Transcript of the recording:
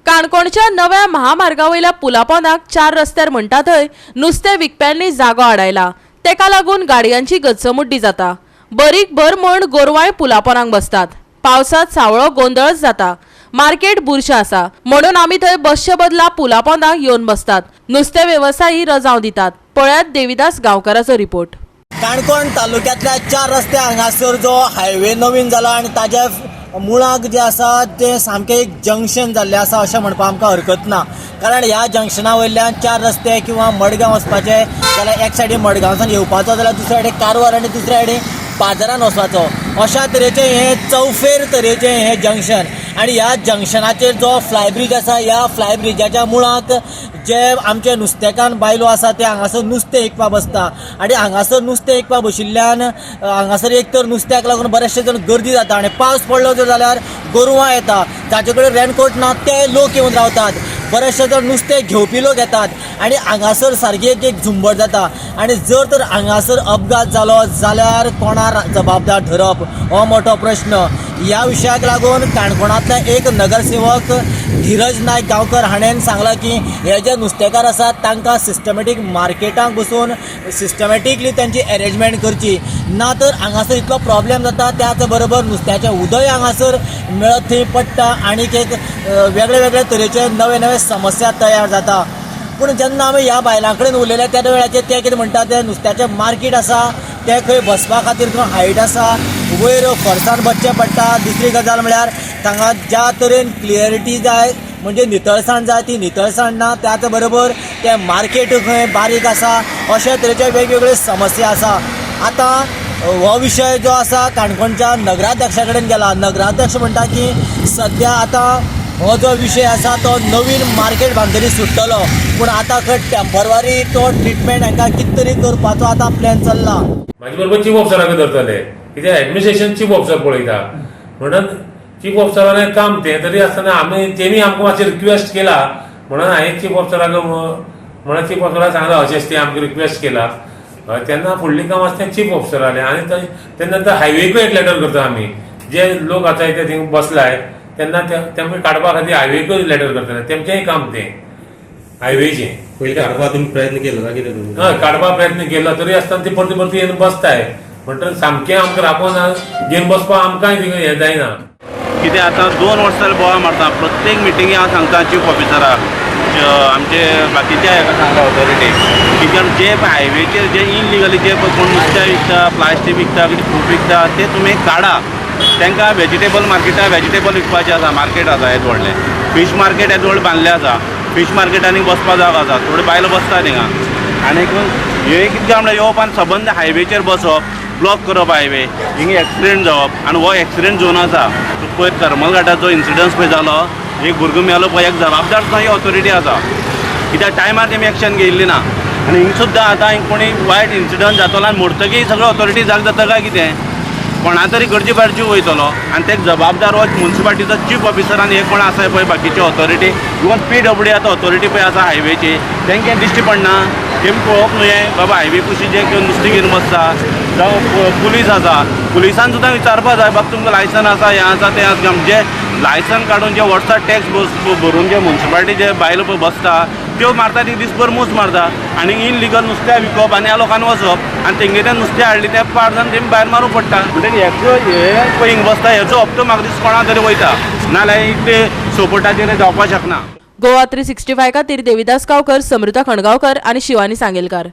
काणकोणच्या नव्या महामार्गा वयल्या पुलापोंदाक चार रस्त्यार म्हणटा थंय नुस्तें विकप्यांनी जागो आडायला. तेका लागून गाडयांची गच्चमुड्डी जाता. बरीक भर म्हण गोरवांय पुलापोनाक बसतात. पावसात सावळो गोंदळच जाता. मार्केट बुरशें आसा म्हणून आमी थंय बसचे बदला पुलापोंदाक येवन बसतात. नुस्तें वेवसायी रजांव दितात. पळयात देविदास गांवकाराचो रिपोर्ट. काणकोण तालुक्यांतल्या चार रस्ते हांगासर जो हायवे नवीन जाला आनी ताज्या मुळाक जे आसा तें सामकें एक जंक्शन जाल्लें आसा अशें म्हणपाक आमकां हरकत ना. कारण ह्या जंक्शना वयल्यान चार रस्ते किंवा मडगांव वचपाचे जाल्यार एक सायडीन मडगांवच्यान येवपाचो जाल्यार दुसऱ्या सायडीन कारवार आनी दुसऱ्या सायडीन बाजारान वचपाचो, अशा तरेचें हें चौफेर तरेचें हें जंक्शन. आनी ह्या जंक्शनाचेर जो फ्लायब्रीज आसा ह्या फ्लायब्रिजाच्या मुळाक जे आमचे नुस्तेकान्न बायलो आसा ते हांगासर नुस्तें विकपाक बसता आनी हांगासर नुस्तें विकपाक बशिल्ल्यान हांगासर एक तर नुस्त्याक लागून बरेचशे जण गर्दी जाता आनी पावस पडलो जर जाल्यार गोरवां येता, जाचे कडेन रेनकोट ना ते लोक येवन रावतात, बरेचशे जण नुस्तें घेवपी लोक येतात आनी हांगासर सारकी एक एक झुंबड जाता. आनी जर तर हांगासर अपघात जालो जाल्यार कोणार जबाबदार धरप हो मोठो प्रश्न. ह्या विशयाक लागून काणकोणांतले एक नगरसेवक धीरज नायक गांवकर हाणें सांगलां की हे जे नुस्तेकार आसात तांकां सिस्टमॅटीक मार्केटाक बसून सिस्टमॅटिकली तांची एरेंजमेंट करची, ना तर हांगासर इतलो प्रॉब्लेम जाता. त्याच बरोबर नुस्त्याचें उदय हांगासर मेळत थंय पडटा आनीक एक वेगळे वेगळे तरेचे नवे नवे समस्या तयार जाता. पूण जेन्ना आमी ह्या बायलां कडेन उलयले त्या वेळाचेर ते कितें म्हणटा, ते नुस्त्याचें मार्केट आसा तें खंय बसपा खातीर खंय हायट आसा, वयर फॉर्सान बसचें पडटा. दुसरी गजाल म्हळ्यार तांगा ज्या तरेन क्लियरिटी जाय म्हणजे नितळसाण जाय ती नितळसाण ना, त्याच बरोबर तें मार्केट खंय बारीक आसा, अशे तरेचे वेगवेगळे समस्या आसा. आतां हो विशय जो आसा काणकोणच्या नगराध्यक्षा कडेन गेला. नगराध्यक्ष म्हणटा की सद्या आतां हो जो विशय आसा तो नवीन मार्केट बांदतरी सुट्टलो, पूण आतां खंय टेम्पररी तो ट्रिटमेंट हांकां कितें तरी करपाचो आतां प्लॅन चल्ला. म्हाजे बरोबर चीफ ऑफिसराक धरतले कित्याक एडमिनिस्ट्रेशन चीफ ऑफिसर पळयता म्हणून चीफ ऑफिसरालें काम तें. तरी आसतना आमी तेणी आमकां मातशें रिक्वेस्ट केला म्हणून हांवें चीफ ऑफिसराक म्हणून चीफ ऑफिसराक सांगलां अशेंच तें आमकां रिक्वेस्ट केला. तेन्ना फुडलें काम आसा तें चीफ ऑफिसरालें. आनी तेन्ना नंतर हायवेकूय एक लेटर करता आमी, जे लोक आतां ते थिंग बसलाय तेन्ना तेमकां काडपा खातीर हायवेकूय लेटर करतले, तेमचेंय काम तें हायवेचें. पयलीं काडपाक तुमी प्रयत्न केलो ना कितें तुमी? हय, काडपाक प्रयत्न केलो तरी आसतना ती परती परती येवन बसताय म्हणटकीर सामकें आमकां राबोन घेवन बसपाक आमकांय थिंगा हें जायना. कितें आतां 2 वर्सां जालीं बोवाळ मारता. प्रत्येक मिटिंगे हांव सांगता चीफ ऑफिसराक, आमचे बाकीच्या हेका सांगता ऑथॉरिटीक, कित्याक जे पळय हायवेचेर जे इनलिगली जे पळय कोण नुस्तें विकता, प्लास्टीक विकता, कितें फ्रूट विकता ते तुमी काडा. तांकां वेजिटेबल मार्केटार वेजिटेबल विकपाचें आसा, मार्केट आसा येदें व्हडलें, फीश मार्केट येदें व्हडलें बांदलें आसा, फीश मार्केटांनी बसपा जागो आसा, थोड्यो बायलो बसता थिंगा. आनीक हें कितें काय म्हणल्यार येवप आनी सबंद हायवेचेर बसप, ब्लॉक करप हायवे, हिंगा एक्सिडेंट जावप. आनी हो एक्सिडेंट झोन आसा. पयर करमल घाटाचो इन्सिडंट पळय जालो, एक भुरगो मेलो पळय, एक जबाबदार सुद्दां ही ऑथॉरिटी आसा, कित्याक टायमार तेमी एक्शन घेयल्ली ना. आनी हिंग सुद्दां आतां हिंग कोणी वायट इन्सिडंट जातलो आनी मरतकीर सगळो ऑथॉरिटी जाग जाता काय कितें, कोणा तरी गरजे भायर जीव वयतलो आनी तेका जबाबदार हो मुन्सिपालिटीचो चीफ ऑफिसर आनी हे कोण आसा पळय बाकीचे ऑथॉरिटी, इवन PWD आतां ऑथॉरिटी पळय आसा हायवेची, तेंकां दिश्टी पडना, तेमी पळोवप न्हू हें बाबा हायवे कुशी जे नुस्तें घेवन बसता. जावं पुलीस आसा, पुलिसान सुद्दां विचारपा जाय, बाबा तुमकां लायसन आसा, हें आसा तें आसा, जे लायसन काडून जे वर्सा टॅक्स भरून जे मुन्सिपालिटी जे बायलो पळय बसता त्यो मारता ती दीसभर मूस मारता आनी इनलिगल नुस्त्या विकप आनी ह्या लोकांनी वचप आनी तेंगे तें नुस्तें हाडलें तें पाड जावन तेमी भायर मारूंक पडटा. म्हणटकीर हेचो हे पळय हिंग बसता हेचो हप्तो म्हाका दिसता कोणा तरी वयता, नाजाल्यार इतले सपोर्टाचेर जावपाक शकना. गोवा 365 खातीर देविदास गांवकर, समृता खणगांवकर आनी शिवानी सांगेलकार.